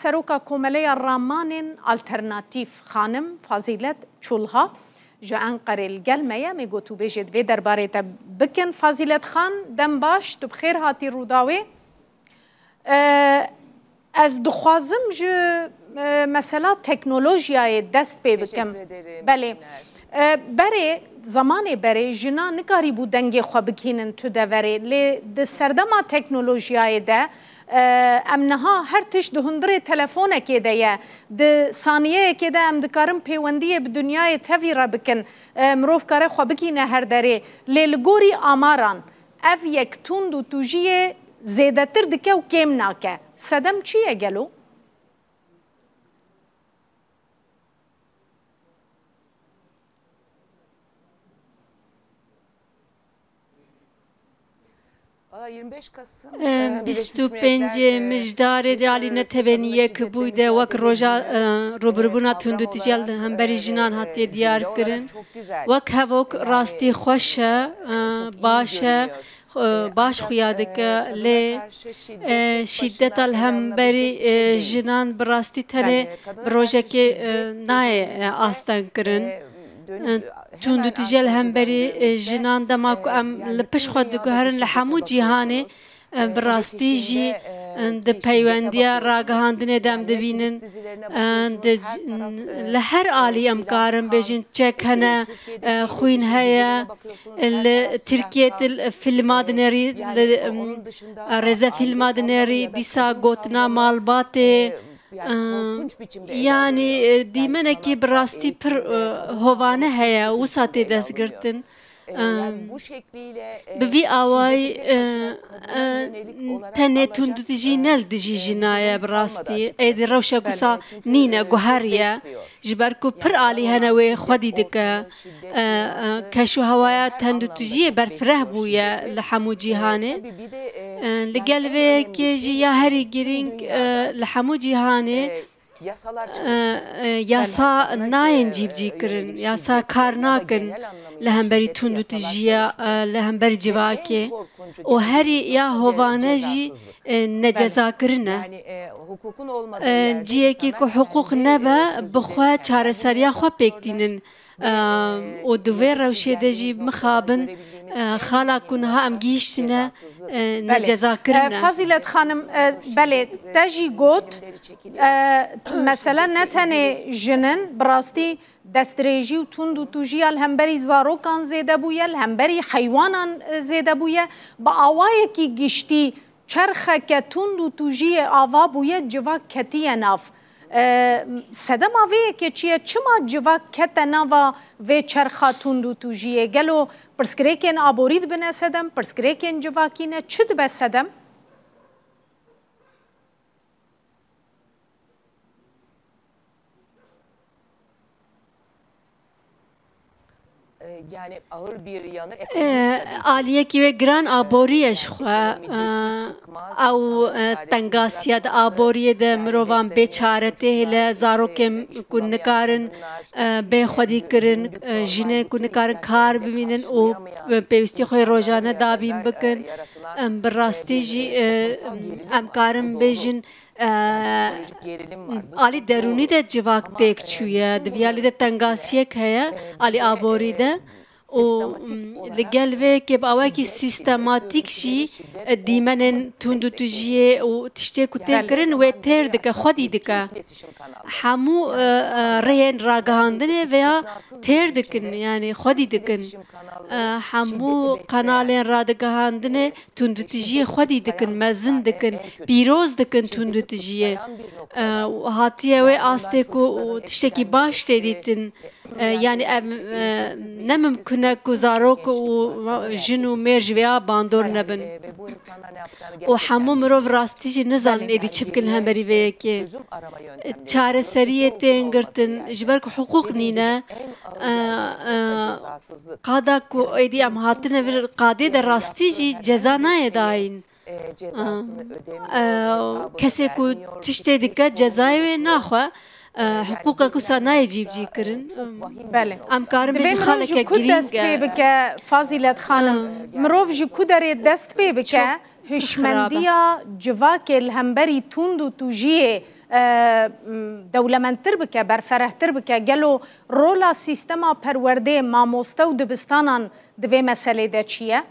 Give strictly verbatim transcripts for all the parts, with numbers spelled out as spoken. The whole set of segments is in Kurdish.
Seroka Komeleya Ramanên Alternatîf, xanim Fazîlet Çulha, ji Enqerê li gel me ye. Em ê gotûbêjê di vê derbarê te bikin. Fazîlet Xan, dem baş, tu bi xêr hatî Rûdawê. E, ez dixwazim ji, e, mesela teknolojiyayê dest pê bikim. Teşekkür ederim. Belê. Günler. E, berê, zemanê berê jina nikarîbû dengê xwe bikînin tu deverê. Lê di serdema teknolojiyayê de, e, em niha her tişt di hundirê telefonekê de ye. Di saniyeyekê de em dikarin pêwendiyê bi dinyayê tevî re bikin. E, mirov kare xwe bikîne her derê. Lê li gorî amaran, ev yek tund û tûjiyê zêdetir dike û kêm nake. Sedem çi ye gelo? Valla yirmi beş Kasım, Em, e, Birleşmiş bîst û pêncê Milletler, e, Mijdarê de alî netebenî yek bûyde wek roja, e, rûbirûbûna tundûtijî li hemberî jinan hatiye diyar kirin. Wek hevok rastî xweş e, e, baş e, e, baş xuya dike, lê, e, şîdeta li hemberî, e, jinan bi rastî tenê bi rojekê, e, nayê, e, asteng kirin. E, tundûtîjiya li hemberî, e, jinan dema ku em li pişt xwe diguherin li hemû cîhanê, e, bi rastî jî, e, di peywendiya ragihandinê de em dibînin, e, di, li her alî em karin bêjin çek hene, e, xwîn heye, li Tirkiyê tu fîlma dinêrî, li, em, rêzefîlma dinêrî, dîsa gotina malbatê, e, yanî, e, dîmenekî bi rastî pir, e, hovane heye, wisa tê destgirtin. Em, bi vî awayî, e, e, tenê tundûtijî ne li dijî jina ye bi rastî. Êdî rewşek wisa nîne, guheriye. Ji ber ku pir alî hene wê xwedî dike. E, e, keş û hewaya tundûtijiyê berfireh bûye li hemû cîhanê. E, li gel vê yekê jî ya herî girîng, e, li hemû cîhanê, e, e, yasa nayên cîbicî kirin, yasa kar nakin li hemberî tundûtijiya, e, li hemberî civakê û herî ya hovane jî, e, necezakirine. E, ciyekî ku hiqûq nebe, bi xwe çareseriya xwe pêk tînin. Em, û di vê rewşê de jî mixabin, e, xala ku niha em gihîştine, e, Belê. Necezakirine. E, Fazîlet Xanim, e, belê, te jî got, e, mesele ne tenê jin in, bi rastî destdirêjî û tund û tûjiya li hemberî zarokan zêde bûye, li hemberî heywanan, e, zêde bûye. Bi awayekî giştî, çerxeke tund û tûjiyê ava bûye, civak ketiye nav. E, sedema vê yekê çi ye? Çima civak kete nava vê çerxa tund û tûjiyê? Gelo pirsgirêkên aborî dibine sedem, pirsgirêkên civakî ne? Çi dibe sedem? E, aliyekî wê giran aborî ye ji xwe. E, ew, e, tengasiya di aboriyê de mirovan bê çare tê hêle, zarokên ku nikarin, e, bên xwedî kirin, e, jinên ku nikarin kar bimînin û, e, pêwîstî xwe rojane dabîn bikin. Em bi rastî jî, e, em karin bêjin, e, alî derûnî de civak têk çûye, di vî alî de tengasiyek heye, alî aborî de. Û, mm, li gel vê yekê bi awayekî sîstematîk jî, e, dîmenên tundûtûjiyê û tiştê ku tên kirin wê têr dike, xwedî dike. Hemû, e, e, rêyên ragihandinê vêya têr dikin, yanî xwedî dikin. E, hemû qenalên radigihandinê tundûtijiyê xwedî dikin, mezin dikin, pîroz dikin tundûtijiyê. E, hatiye wê astê ku tiştekî baş tê dîtin. E, yanî ev, e, ne mimkun e ku zarok û jin û mêr ji vêya bandor nebin. Û hemû mirov rastî jî nizanin êdî çi bikin li hemberî vê yekê. E, çareseriyê tên girtin, ji ber ku hiqûq nîne. E, e, qada ku êdî em hatine vir qadê de rastî jî ceza nayê dayîn. E, kesê ku tiştê dike cezayê wê naxwe, e, hiqûqek wisa nayê cîbicî kirin. Belê. Em karin bêjin xaleke girîng e. Divê mirov ji ku dest pê bike, Fazîlet Xanim? Mirov ji ku derê dest pê bike, hişmendiya civakê li hemberî tund û tûjiyê e, m, dewlemendtir bike, berferehtir bike. Gelo rola sîstema perwerdê, mamoste û dibistanan di vê meselê de çi ye?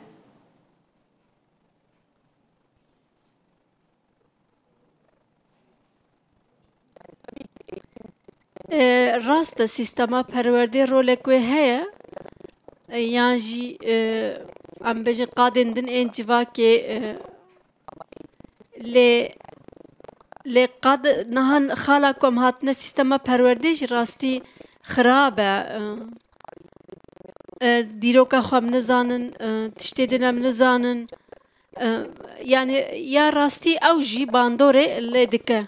E, rast e, sîstema perwerdê rolek wê heye. E, yan jî, e, em bêjin qadên din ên civakê, e, lê, lê qad nihan xala ku em hatine sîstema perwerdê jî rastî xirab e. E, e, dîroka xwe em nizanin, e, tiştê din em nizanin. E, yani ya rastî ew jî bandorê lê dike.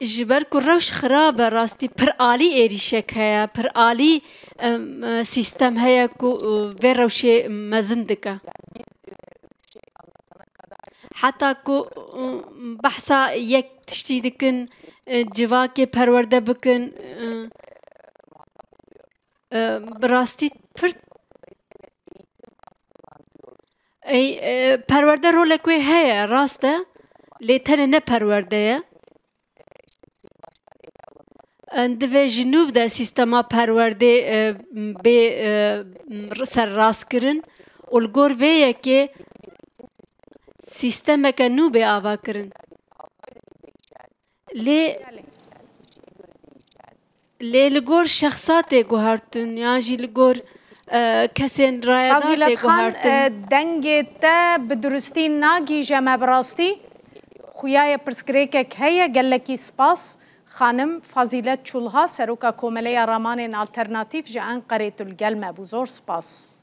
Ji ber ku rewş xirab e, rastî pir alî êrîşek heye, pir alî, em, e, sîstem heye ku, e, vê rewşê mezin dike. Heta ku, e, behsa yek tiştî dikin, e, civakê perwerde bikin, e, e, bi rastî pir Ey, e, perwerde rolek wê heye, rast e. Lê tenê ne perwerde ye. E, divê ji nû de sîstema perwerdê, e, bê, e, serrast kirin û li gor vê yekê sîstemeke nû bê ava kirin. Lê, lê li gor şexsa tê guhertin, yan jî li gor, e, kesên raya da Fazîlet tê Xan, guhertin. e, dengê te bi duristî nagihîje me bi rastî. Xuya ye pirsgirêkek heye, gelekî spas. Xanim Fazîlet Çulha, Seroka Komeleya Ramanên Alternatîf ji Enqerê tu li gel me bû. Zor spas.